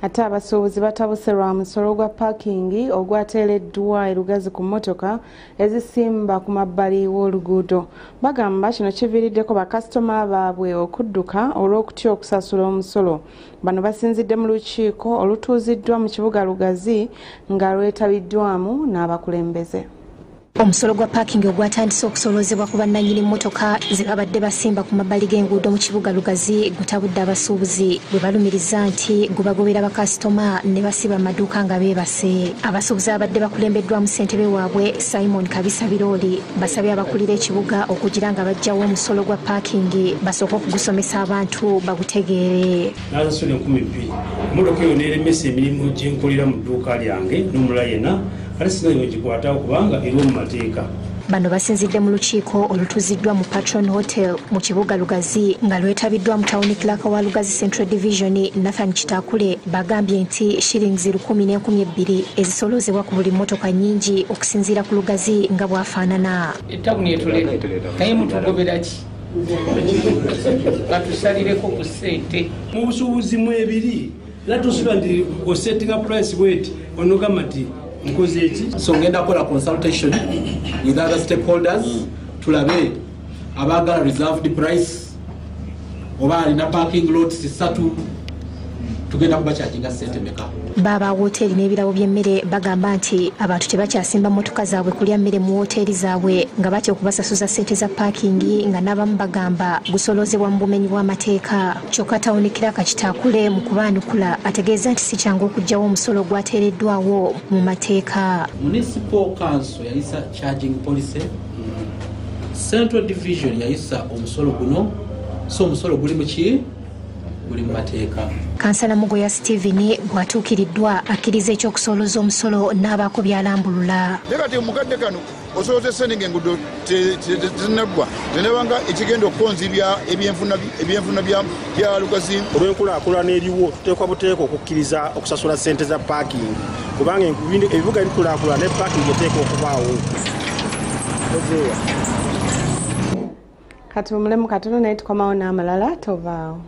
Ate abasuubuzi batabuse lwa musolo gwa paakingi ogwateereddwa e Lugazi ku mmotoka ezisimba ku mabbali w'oluguudo. Bagamba kino kiviiriddeko bakasitoma baabwe okudduka olw'okutya okusasula omusolo. Bano basinzidde mu lukiiko olutuuziddwa mu kibuga Lugazi nga lwetabiddwamu n'abakulembeze. Omusolo gwa paakingi ogwatandise okusoloozebwa ku bannannyini mmotoka ze babadde basimba ku mabbali g'enguudo mu kibuga Lugazi gutabudde abasuubuzi bwe balumiriza nti gubagobera bakasitoma ne basiba amaduuka nga beebase. Abasuubuzi abadde bakulembeddwamu ssentebe waabwe Simon Kabisa Biroli basabye abakulira ekibuga okugira nga baggyawo omusolo gwa paakingi basooke okugusomesa abantu bagutegeere. Nasasula 2000 emmotoka eyo n'eremesa emirimu gye nkolera mu dduuka lyange n'omulala yenna ate sina gikwatawo kubanga eriwo mu mateeka. Bano basinzidde mu lukiiko olutuuziddwa mu Patron Hotel mu kibuga Lugazi nga lwetabiddwa mu Town Clerk wa Lugazi Central Division Nathan Kitakule. Bagambye nti shillings 1,012 ezisoloozebwa ku buli mmotoka nnyingi okusinziira ku Lugazi nga bw'afaanana. Ettawuni etuleeta naye mutugobera ki? Batusalireko ku ssente. Mu busuubuzi mu ebiri era tusuubira nti osettinga price bweti onogamba nti nkoze eki. So ngenda kukola consultation with other stakeholders tulabe abaagala reserved price oba alina parking lots 3 tugenda kubacharginga ssente meka. Baaba woteeri n'ebirabo by'emmere bagamba nti abantu tebakyasimba mmotoka zaabwe kulya mmere mu woteeri zaabwe nga batya okubasasuza ssente za paakingi nga n'abamu bagamba gusoloozebwa mu bumenyi bw'amateeka. Kyokka Town Clerk Kitakule mu kubaanukula ategeeza nti si kyangu okuggyawo omusolo ogwateereddwawo mu mateeka. Municipal Council yayisa charging policy, Central Division yayisa omusolo guno, so omusolo guli mu ki? Guli mu mateeka. Kansala Mugoya Steven bw'atuukiriddwa akkiriza ekyokusolooza omusolo n'abaako by'alambulula. Naye kati mukadde kano osolooza essente ng'enguudo tezinnaggwa, tenebanga ekigenda okukonzibya ebyenfuna bya Lugazi. Olw'enkulaakulana eriwo tuteekwa buteeka okukkiriza okusasula ssente za paakingi kubanga ebibuga ebikulaakulana ne paakingi eteekwa okubaawo. Kati mulemu katono naye tukomawo n'amalala tovaawo.